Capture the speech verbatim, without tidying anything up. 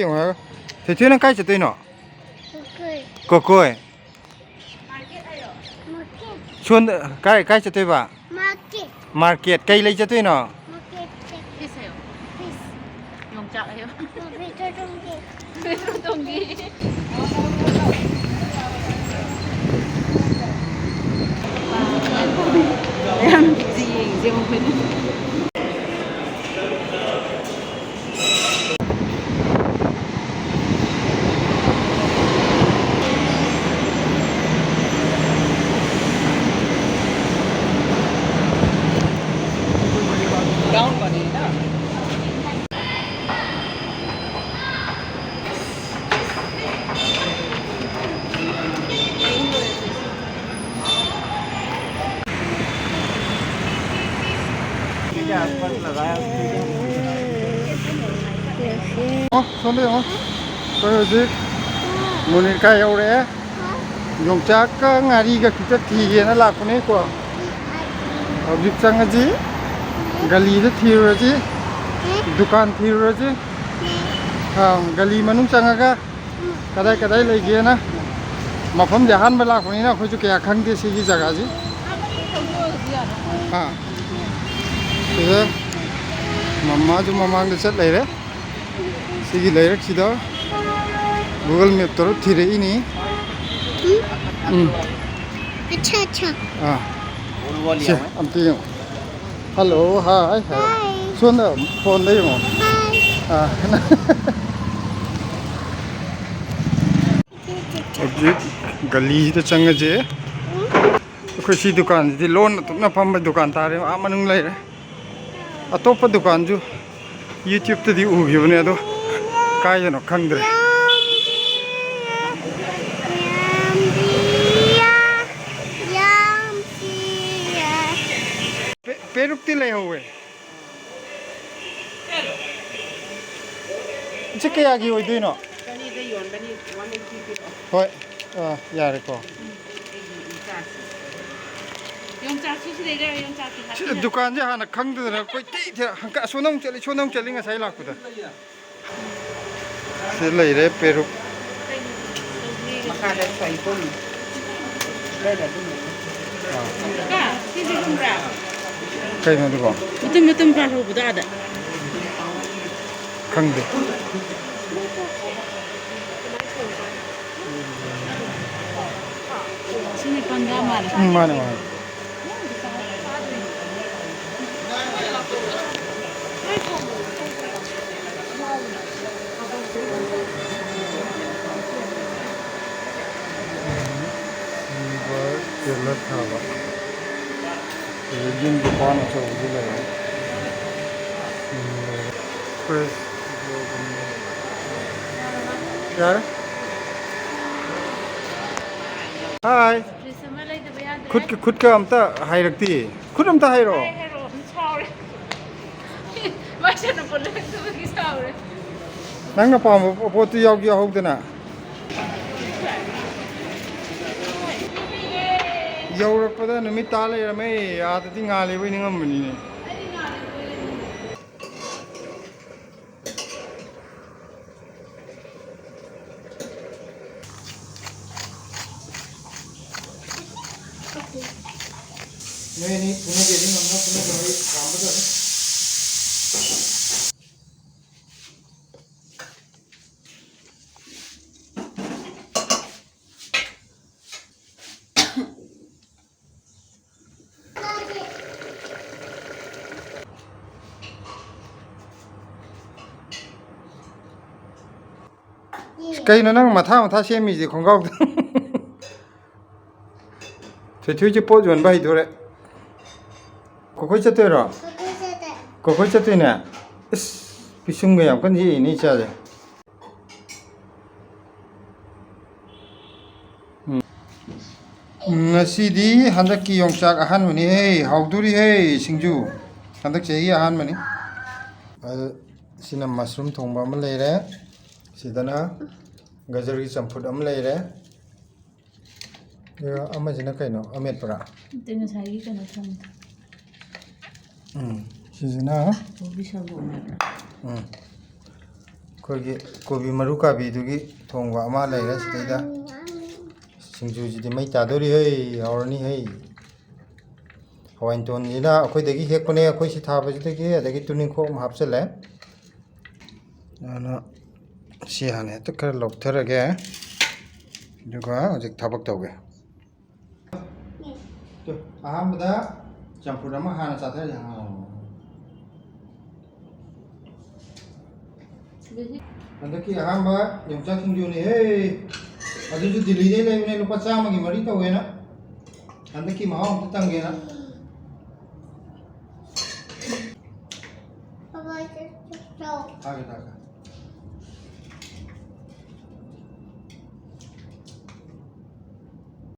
ꯌꯦꯡꯉꯣ ꯍꯥꯏꯔꯒ꯫ ꯊꯣꯏꯊꯣꯏ, ꯅꯪ ꯀꯥꯏ ꯆꯠꯇꯣꯏꯅꯣ? ꯀꯣꯀꯣꯏ꯫ ꯀꯣꯀꯣꯏ꯫ ꯃꯥꯔꯀꯦꯠ꯫ ꯁꯣꯝꯗ ꯀꯥꯏ, ꯀꯥꯏ ꯆꯠꯇꯣꯏꯕ? ꯃꯥꯔꯀꯦꯠ꯫ ꯃꯥꯔꯀꯦꯠ꯫ ꯀꯩ ꯂꯩ ꯆꯠꯇꯣꯏꯅꯣ? ꯃꯥꯔꯀꯦꯠ ꯆꯠ-, ꯐꯤꯁ ꯍꯥꯏꯌꯣ꯫ ꯐꯤꯁ꯫ ꯌꯣꯡꯆꯥꯛ ꯍꯥꯏꯌꯣ꯫ ꯃꯥꯔꯀꯦꯠ ꯆꯠ-, ꯌꯣꯡꯆꯥꯛ꯫ ꯌꯥꯝ ꯌꯦꯡꯁꯦ ꯃꯈꯣꯏꯅ꯫ ꯑꯣ, ꯁꯣꯝꯗ ꯌꯦꯡꯉꯣ꯫ ꯑꯩꯈꯣꯏ ꯍꯧꯖꯤꯛ ꯃꯨꯅꯤꯔꯀꯥ ꯌꯧꯔꯛꯑꯦ꯫ ꯌꯣꯡꯆꯥꯛꯀ ꯉꯥꯔꯤꯒ ꯈꯤꯇ ꯊꯤꯒꯦꯅ ꯂꯥꯛꯄꯅꯦꯀꯣ꯫ ꯍꯧꯖꯤꯛ ꯆꯪꯉꯁꯤ꯫ ꯒꯂꯤꯗ ꯊꯤꯔꯨꯔꯁꯤ꯫ ꯗꯨꯀꯥꯟ ꯊꯤꯔꯨꯔꯁꯤ꯫ ꯑꯥ, ꯒꯂꯤ ꯃꯅꯨꯡ ꯆꯪꯉꯒ ꯀꯗꯥꯏ ꯀꯗꯥꯏ ꯂꯩꯒꯦꯅ꯫ ꯃꯐꯝꯁꯦ ꯑꯍꯥꯟꯕ ꯂꯥꯛꯄꯅꯤꯅ ꯑꯩꯈꯣꯏꯁꯨ ꯀꯌꯥ ꯈꯪꯗꯦ ꯁꯤꯒꯤ ꯖꯒꯥꯁꯤ꯫ ꯑꯥ, ꯁꯤꯗ ꯃꯃꯥꯁꯨ ꯃꯃꯥꯡꯗ ꯆꯠ ꯂꯩꯔꯦ꯫ ꯁꯤꯒꯤ ꯂꯩꯔꯛꯁꯤꯗ Google Map ꯇꯧꯔ ꯊꯤꯔꯛꯏꯅꯤ꯫ ꯎꯝ꯫ ꯑꯆꯥ, ꯑꯆꯥ꯫ ꯑꯥ꯫ ꯁꯦ, ꯑꯝꯇ ꯌꯦꯡꯉꯣ꯫ ꯍꯜꯂꯣ, ꯍꯥꯏ, ꯍꯥꯏ꯫ ꯍꯥꯏ꯫ ꯁꯣꯝꯗ ꯐꯣꯟꯗ ꯌꯦꯡꯉꯣ꯫ ꯍꯥꯏ꯫ ꯑꯥ꯫ ꯍꯧꯖꯤꯛ ꯒꯂꯤꯁꯤꯗ ꯆꯪꯉꯁꯦ꯫ ꯎꯝ꯫ ꯑꯩꯈꯣꯏ ꯁꯤ ꯗꯨꯀꯥꯟꯁꯤꯗꯤ ꯂꯣꯟꯅ ꯇꯨꯞꯅ ꯐꯝꯕ ꯗꯨꯀꯥꯟ ꯇꯥꯔꯦ, ꯑꯥ ꯃꯅꯨꯡ ꯂꯩꯔꯦ꯫ ꯑꯇꯣꯞꯄ ꯗꯨꯀꯥꯟꯁꯨ YouTube-ꯇꯗꯤ ꯎꯈꯤꯕꯅꯦ, ꯑꯗꯣ ꯀꯥꯏꯗꯅꯣ ꯈꯪꯗ꯭ꯔꯦ꯫ ꯄꯦ-, ꯄꯦꯔꯨꯛꯇꯤ ꯂꯩꯍꯧꯋꯦ꯫ ꯁꯤ ꯀꯌꯥꯒꯤ ꯑꯣꯏꯗꯣꯏꯅꯣ? ꯆꯅꯤꯗ ꯌꯣꯟꯕꯅꯤ, ꯋꯥꯟ ꯑꯩꯠꯇꯤ ꯄꯤꯔꯛꯑꯣ꯫ ꯍꯣꯏ, ꯑꯥ, ꯌꯥꯔꯦꯀꯣ꯫ ꯌꯣꯡꯆꯥꯛꯁꯨ ꯁꯤꯗꯩꯗ ꯌꯣꯡꯆꯥꯛꯇꯤ ꯁꯤ ꯍꯥꯞꯄꯤꯔꯛꯑꯣ꯫ ꯗꯨꯀꯥꯟꯁꯦ ꯍꯥꯟꯅ ꯈꯪꯗꯗꯅ ꯀꯣꯏꯊꯤ ꯊꯤ-, ꯍꯪꯀꯠ-, ꯑꯁꯣꯝꯗ ꯑꯃꯨꯛ ꯆꯠꯂꯤ, ꯁꯣꯝꯗ ꯑꯃꯨꯛ ꯆꯠꯂꯤ ꯉꯁꯥꯏ ꯂꯥꯛꯄꯗ꯫ ꯂꯩꯔꯦ ꯄꯦꯔꯨꯛ꯫ ꯃꯈꯥꯗ ꯁꯣꯏꯕꯨꯝ꯫ ꯑꯗꯨꯗ ꯑꯗꯨꯝ ꯂꯩ꯫ ꯑꯥ꯫ ꯀꯀꯥ, ꯁꯤꯗꯤ ꯈꯪꯕ꯭ꯔꯥ? ꯀꯩꯅꯣ ꯑꯗꯨꯕꯣ? ꯃꯇꯨꯝ ꯃꯇꯨꯝ ꯄꯥꯜꯍꯧꯕꯗꯣ ꯑꯥꯗ꯫ ꯈꯪꯗꯦ꯫ ꯁꯤꯅ ꯄꯪꯒꯥ ꯃꯥꯜꯂꯦ꯫ ꯎꯝ, ꯃꯥꯅꯦ, ꯃꯥꯅꯦ꯫ ꯁꯤꯜꯚꯔ ꯇꯦꯂꯔ ꯊꯥꯕ꯫ ꯑꯗꯩ ꯌꯨꯝꯒꯤ ꯄꯥꯟ ꯑꯆꯧꯕꯁꯨ ꯂꯩꯔꯦ꯫ ꯎꯝ, ꯂꯩꯔꯦ꯫ ꯐ꯭ꯔꯦꯁ꯫ ꯌꯥꯔꯦ꯫ ꯍꯥꯏ꯫ ꯗ꯭ꯔꯦꯁ ꯑꯃ ꯂꯩꯗꯕ ꯌꯥꯗ꯭ꯔꯦ꯫ ꯈꯨꯠꯀ-, ꯈꯨꯠꯀ ꯑꯝꯇ ꯍꯥꯏꯔꯛꯇꯦ꯫ ꯈꯨꯠ ꯑꯝꯇ ꯍꯥꯏꯔꯣ꯫ ꯍꯥꯏ, ꯍꯥꯏꯔꯛꯑꯣ꯫ ꯁꯥꯎꯔꯦ꯫ ꯃꯥꯏ ꯁꯦꯠꯅ ꯄꯣꯠ ꯂꯩꯔꯛꯇꯕꯒꯤ ꯁꯥꯎꯔꯦ꯫ ꯅꯪꯅ ꯄꯥꯝꯕ ꯄꯣꯠꯇꯨ ꯌꯥꯎꯒꯦ ꯌꯥꯎꯍꯧꯗꯅ꯫ ꯌꯧꯔꯛꯄꯗ ꯅꯨꯃꯤꯠ ꯇꯥ ꯂꯩꯔꯝꯃꯦ꯫ ꯑꯥꯗꯗꯤ ꯉꯥꯜꯂꯤꯕꯣꯏ ꯅꯤꯡꯉꯝꯕꯅꯤꯅꯦ꯫ ꯅꯣꯏ ꯑꯅꯤ ꯐꯨꯅꯒꯦꯗꯤ ꯉꯝꯅ ꯐꯨꯅꯖꯧ, ꯑꯩ ꯈꯥꯝꯕ ꯇꯧꯔꯦ꯫ ꯀꯩꯅꯣ ꯅꯪ ꯃꯊꯥ ꯃꯊꯥ ꯁꯦꯝꯃꯤꯁꯦ ꯈꯣꯡꯒ꯭ꯔꯥꯎꯗ? ꯊꯣꯏꯊꯣꯏꯁꯦ ꯄꯣꯠ ꯌꯣꯟꯕ ꯍꯩꯗꯣꯔꯦ꯫ ꯀꯣꯈꯣꯏ ꯆꯠꯇꯣꯏꯔꯣ? ꯀꯣꯈꯣꯏ ꯆꯠꯇꯣꯏꯅꯦ? ꯏꯁ, ꯄꯤꯁꯨꯝꯒ ꯌꯥꯝ ꯀꯟꯅ ꯌꯦꯛꯏꯅꯦ ꯏꯆꯥꯁꯦ꯫ ꯎꯝ꯫ ꯉꯁꯤꯗꯤ ꯍꯟꯗꯛꯀꯤ ꯌꯣꯡꯆꯥꯛ ꯑꯍꯥꯟꯕꯅꯤꯍꯦ, ꯍꯥꯎꯗꯣꯔꯤꯍꯦ ꯁꯤꯡꯖꯨ꯫ ꯍꯟꯗꯛ ꯆꯍꯤ ꯑꯍꯥꯟꯕꯅꯤ꯫ ꯑꯗꯨ ꯁꯤꯅ ꯃꯁꯔꯨꯝ ꯊꯣꯡꯕ ꯑꯃ ꯂꯩꯔꯦ, ꯁꯤꯗꯅ ꯒꯖꯔꯒꯤ ꯆꯝꯐꯨꯠ ꯑꯃ ꯂꯩꯔꯦ, ꯑꯗꯨꯒ ꯑꯃꯁꯤꯅ ꯀꯩꯅꯣ, ꯑꯃꯦꯠꯄꯔꯥ? ꯅꯠꯇꯦ, ꯉꯁꯥꯏꯒꯤ ꯀꯩꯅꯣ ꯊꯣꯡꯕꯗꯣ꯫ ꯎꯝ, ꯁꯤꯁꯤꯅ ꯀꯣꯕꯤ ꯁꯣꯏꯕꯨꯝ ꯍꯥꯏꯕ꯭ꯔꯥ? ꯎꯝ꯫ ꯑꯩꯈꯣꯏꯒꯤ ꯀꯣꯕꯤ ꯃꯔꯨ ꯀꯥꯕꯤꯗꯨꯒꯤ ꯊꯣꯡꯕ ꯑꯃ ꯂꯩꯔꯦ ꯁꯤꯗꯩꯗ꯫ ꯁꯤꯡꯖꯨꯁꯤꯗꯤ ꯃꯩ ꯇꯥꯗꯣꯔꯤ ꯍꯩ, ꯍꯥꯎꯔꯅꯤ ꯍꯩ꯫ ꯍꯋꯥꯏ ꯅꯇꯣꯟꯁꯤꯅ ꯑꯩꯈꯣꯏꯗꯒꯤ ꯍꯦꯛꯄꯅꯦ, ꯑꯩꯈꯣꯏ ꯁꯤ ꯊꯥꯕꯁꯤꯗꯒꯤ꯫ ꯑꯗꯒꯤ ꯇꯨꯅꯤꯡꯈꯣꯛ ꯑꯃ ꯍꯥꯞꯆꯜꯂꯦ꯫ ꯑꯗꯨꯅ ꯁꯤ ꯍꯥꯟꯅ ꯍꯦꯛꯇ ꯈꯔ ꯂꯧꯊꯔꯒꯦ, ꯑꯗꯨꯒ ꯍꯧꯖꯤꯛ ꯊꯕꯛ ꯇꯧꯒꯦ꯫ ꯇꯨ, ꯑꯍꯥꯟꯕꯗ ꯆꯝꯐꯨꯠ ꯑꯃ ꯍꯥꯟꯅ ꯆꯥꯊꯔꯁꯦ꯫ ꯍꯟꯗꯛꯀꯤ ꯑꯍꯥꯟꯕ ꯌꯣꯡꯆꯥꯛ ꯁꯤꯡꯖꯨꯅꯤꯍꯦ꯫ ꯑꯗꯨꯁꯨ ꯗꯤꯜꯂꯤꯗꯩ ꯂꯩꯕꯅꯦ, ꯂꯨꯄꯥ ꯆꯥꯝꯃꯒꯤ ꯃꯔꯤ ꯇꯧꯋꯦꯅ꯫ ꯍꯟꯗꯛꯀꯤ ꯃꯍꯥꯎ ꯑꯝꯇ ꯇꯪꯒꯦꯅ꯫ ꯊꯥꯒꯦ, ꯊꯥꯒꯦ꯫